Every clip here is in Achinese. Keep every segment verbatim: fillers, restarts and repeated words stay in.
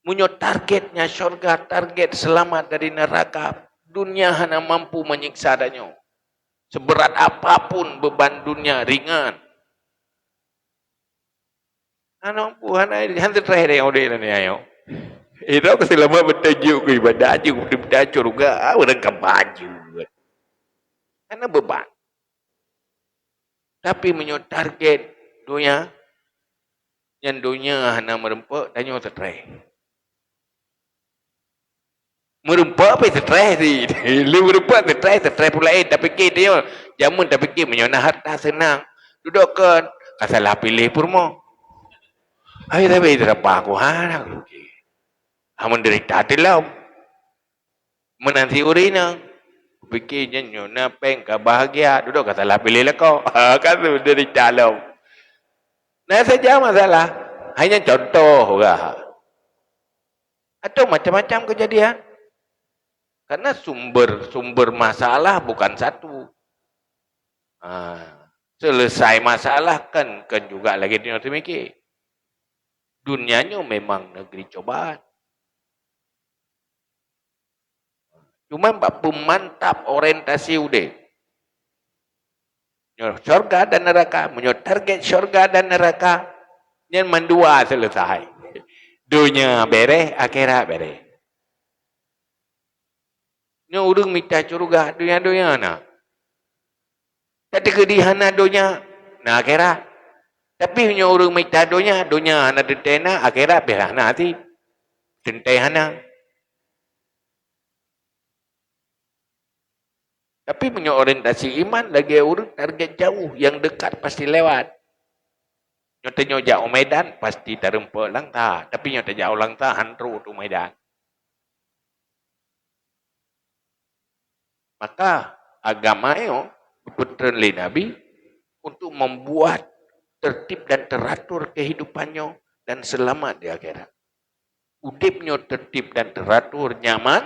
Meunyoe targetnya syurga, target selamat dari neraka, dunia hana mampu menyiksa tanyoe. Seberat apapun beban dunia, ringan. Hana mampu, hana, hana teutreh deh udeb nyoe. Itu keu seulamat beutajuk keu ibadah, aju beutôi syurga, ah, ureueng ka baju. Hana beban. Tapi meunyoe target donya, nyan donya hana meureumpok, tanyoe teutreh. Meureumpok pih teutreh di. Lé meureumpok teutreh, teutreh pula, eh, tapike tanyoe. Jameun tapike meunyoe na hareuta seunang. Dudoe kon, ka salah piléh peurumoh. Hai, tapi teurapa aku hana. Ha, menderita teulom. Meunan si ureueng inong. Kupike nyan nyoe na péng ka bahagia, dudoe ka salah piléh lakoe. Ha, ka tu menderita lom. Nah, saja masalah. Hanya contoh ureueng. Atau macam-macam kejadian. Karena sumber-sumber masalah bukan satu. Ha, selesai masalah kan, kan juga lagi dunia teumiké. Dunia nyoe memang negeri cobaan. Cuma bak peumantap orientasi udeb. Nyoe syurga dan neraka, meunyoe target syurga dan neraka, nyan mandua selesai. Donya bereh, akhirat bereh. Nyoe ureueng mita syurga, donya-donya na. Tateukeudi hana donya, na akhirat. Tapi nyoe ureueng mita donya, donya hana teuntée na, akhirat pih hana até. Teuntée hana. Tapi meunyoe orientasi iman, lagée ureueng target jauh, nyang dekat pasti lewat. Nyoe tanyoe jak u Medan, pasti tareumpok Langsa. Tapi nyoe tajak u Langsa, han trok u Medan. Maka agama nyoe geupeutreun lé Nabi untuk membuat tertib dan teratur kehidupan nyoe dan selamat di akhirat. Udeb nyoe tertib dan teratur, nyaman,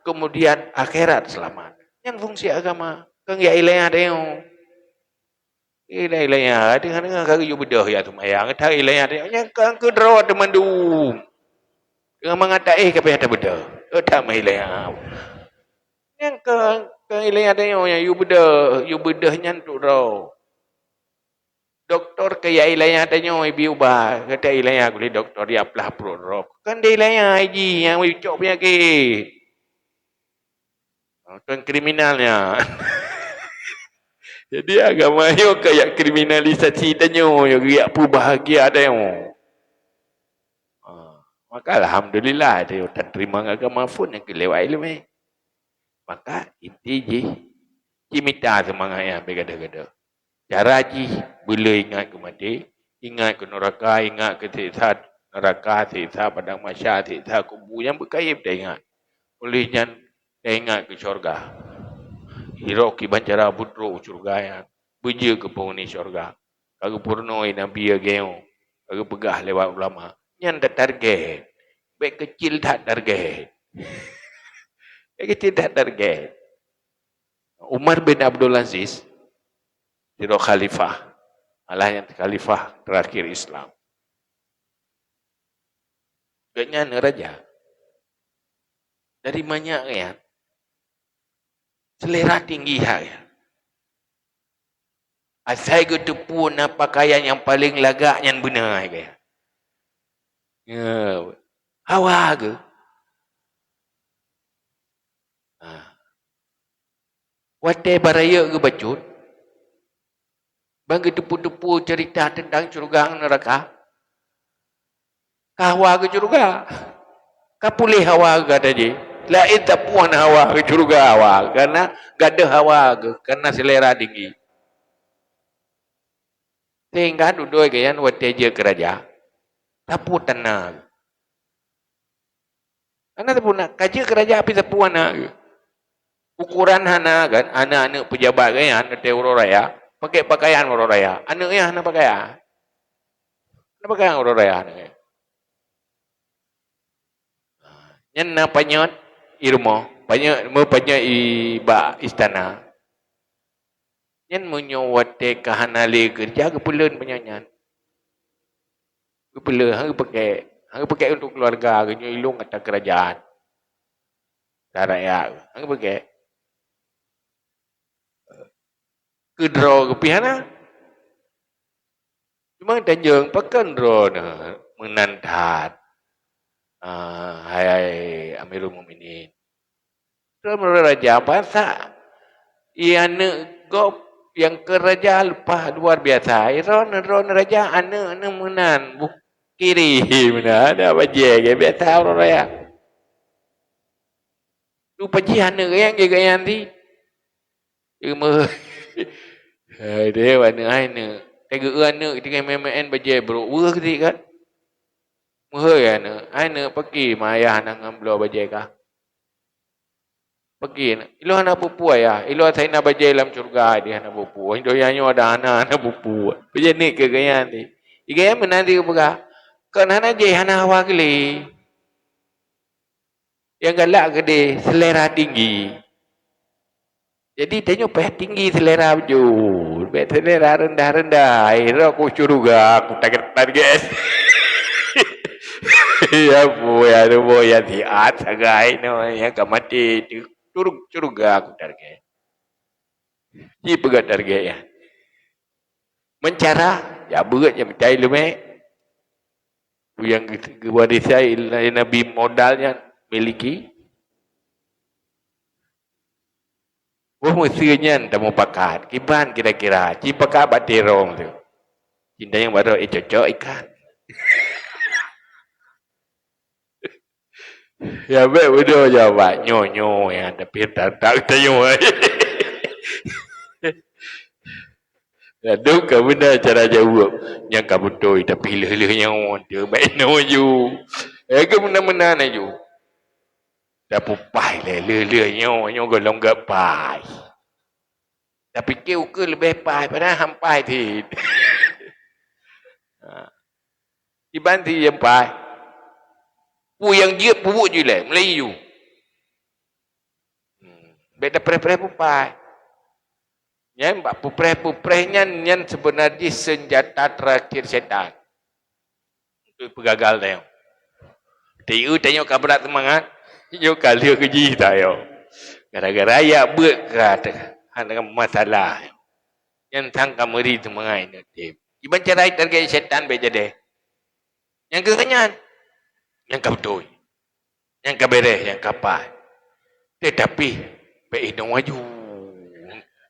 kemudian akhirat selamat. Nyan fungsi agama. Kon jak iéleumé tanyoe. Iéleumé, iéleumé, deungon-deungon ka geuyue beudôh jak seumayang, that iéleumé tanyoe. Nyan kon keu droe teumandum. Deungon mangat taéh ka payah tabeudôh. That meuiéleumé. Nyan kon, kon iéleumé tanyoe nyang yue beudôh, yue beudôh nyan untuk droe. Dokto keu jak iéleumé tanyoe ibi ubat, gata iéleumé gulé dokto jak plah pruet droe. Kon di iéleumé jih nyang icok peunyakét. Kon kriminal nyan. Jadi agama nyoe kon jak kriminalisasi tanyoe, jak peubahagia tanyoe. Ha, maka alhamdulillah, tanyoe tateurimong agama phon nyang keu lewat iéleumé. Maka inti jih, cimita seumangat nyan beu gadoh-gadoh. Cara jih, beuleu ingat keu maté, ingat keu nuraka, ingat keu siksa nuraka, siksa padang mahsyar, siksa kubu nyang beukayém taingat. Ulih nyan taingat keu syurga. Sidroe kiban cara beutrok u syurga nyan, beujeuet keu peunghuni syurga. Ka geupeurunoe Nabi lagée nyoe, ka geupeugah lewat ulama. Nyan tatarget. Bék keucil that target. Bék keucil that target. Umar bin Abdul Aziz, sidroe khalifah, malah nyang khalifah terakhir Islam. Gobnyan raja. Dari manyak nyan, selera tinggi hai. Asai geuteupeue na pakaian nyang paleng lagak nyan beuna hai gaya. Ya, hawa geuh. Ha. Watée barayek geubacut, ban geuteupeue-teupeue ceurita teuntang syeuruga ngon neuraka, ka hawa geuh syeuruga. Ka puléh hawa geuh gata jih. Laén sapeue hawa geuh syeuruga hawa, kareuna gadôh hawa geuh, kareuna seulera tinggi. Sehingga dudoe geuh nyan watée jeuet keu raja, sapeue tan na geuh. Hana sapeue na, ka jeuet keu raja pih sapeue hana geuh. Ukoran hana kan, aneuk-aneuk peujabat geuh nyan, watée uroe raya, pakè pakaian uroe raya. Aneuk nyan hana pakaian. Hana pakaian uroe raya aneuk nyan. Nyan na panyöt i rumoh, panyöt, meupanyöt i bak istana. Nyan meunyoe watée ka hana lé keureuja, geupeuleuen panyöt nyan. Geupeuleuen, ha, geupakè. Hana geupeukék untuk keuluwarga, geunyoe ilong ata keurajeuen. Ata rakyat. Hana geupeukék. Keudroe geupih hana. Cuma tanjong pakon droeneuh meunan that, ah, hai Amirul Mukminin. Droeneuh raja, masa i aneuëk gob nyang keu raja leupah luar biasa. Droeneuh, droeneuh raja, aneuëk neuh meunan, bu-, kiri meunan, ada bajée, biasa ureuëng raya. Rupajih aneuëk nyang geugayan di. Ilmu. Hai deh, aneuëk, hai neuëk. Teugeue aneuëk tinggai main-main bajée brok weueh keutik kan. Meuhôi aneuëk, hai neuëk, paki ma ayah nang ngon bloe bajée kah. Paki, ilôn hana peue-peue ayah, ilôn asai na bajée lam syeuruga di hana peue-peue. Donya nyoe dah hana, hana peue-peue. Bajée ni keu gaya ni. Di gaya meunan di peugah. Kon hana jih, hana hawa geuli. Nyang galak geude, selera tinggi. Jadi, tanyoe payah tinggi selera beujeuet. Bék selera rendah-rendah. Hai, roh ku syeuruga, ku target-target. Ya, bu, ya, bu, ya, siat sagai, no, ya, ka maté. Turun syeuruga, ku target. Ci peugah target, ya. Meucara, ya, beuet, ya, meucai leumé. Nyang geuwarisi lé Nabi modal nyan miliki. Boh meuseu nyan tamupakat, kiban kira-kira, ci pakat bak tirong tu. Cinta nyang baroe, eh, cocok ikan. Ya, bék beudôh jawaban, nyoe, nyoe, ya, tapi tak, tak, tak, nyoe. Ladôm ka beuna cara jaweueb. Nyang ka beutôi, tapi lheueh-lheueh nyoe, teuh bak inoe ju. Eh, keu meunan-meunan aju. Tapupaih lé, lheueh-lheueh nyoe, nyoe gohlom geupaih. Tapi keu ukeue leubeh paih, padahai han paih cit. Ha. Iban ti nyang paih. Peue nyang jeuet peubuet ju ilée, mulai ju. Hmm. Bék tapreh-preh pupaih. Nyan bak pupreh-pupreh nyan, nyan seubeuna jih seunjata terakhir setan. Untuk peugagal tanyoe. Teu tanyoe ka brat seumangat, nyoe ka lheueh keu jih tanyoe. Gara-gara ya beuet ka teuh, hana masalah. Nyan sang ka meuri seumangat inong tem. Iban cara target setan bék jadeh. Nyang keu nyan, nyang ka beutôi. Nyang ka beureh, nyang ka paih. Teutapi, bék inong aju.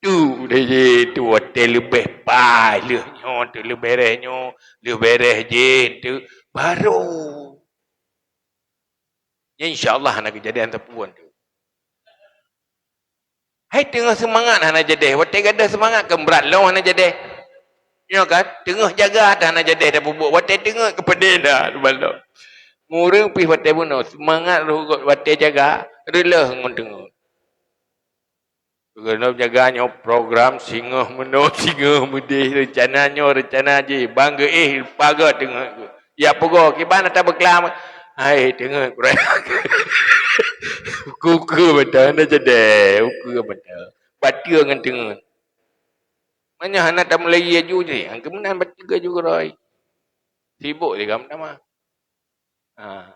Tu deh jih, tu watée leubeh paih lheueh nyoe, tu leubeh beureh nyoe, leubeh beureh jih, tu baru. Ya, insya Allah hana keujadian sapeue tu. Hai teungoh seumangat hana jadeh, watée gadôh seumangat keu brat lom hana jadeh. Nyoe kan, teungoh jaga dah hana jadeh dah peubuet, watée teungeut keupeudeh dah, subhanallah. Ureuëng pih watée bunoe, seumangat rhot watée jaga, reuloh ngon teungeut. Reuloh jaga nyoe program singoh meunoe, singoh meudeh, reuncana nyoe, reuncana jih, bang geuéh, pagoe teungeut. Ya peugoe, kiban ata beuklam. Hai, teungeut, kurang. Ukeue-ukeue mantong, hana jadeh, ukeue mantong. Bateue ngon teungeut. Meunyoe hana tamulai aju jih, nyang keumeunang bateue aju keudroe. Sibok lé gam nama. Ha.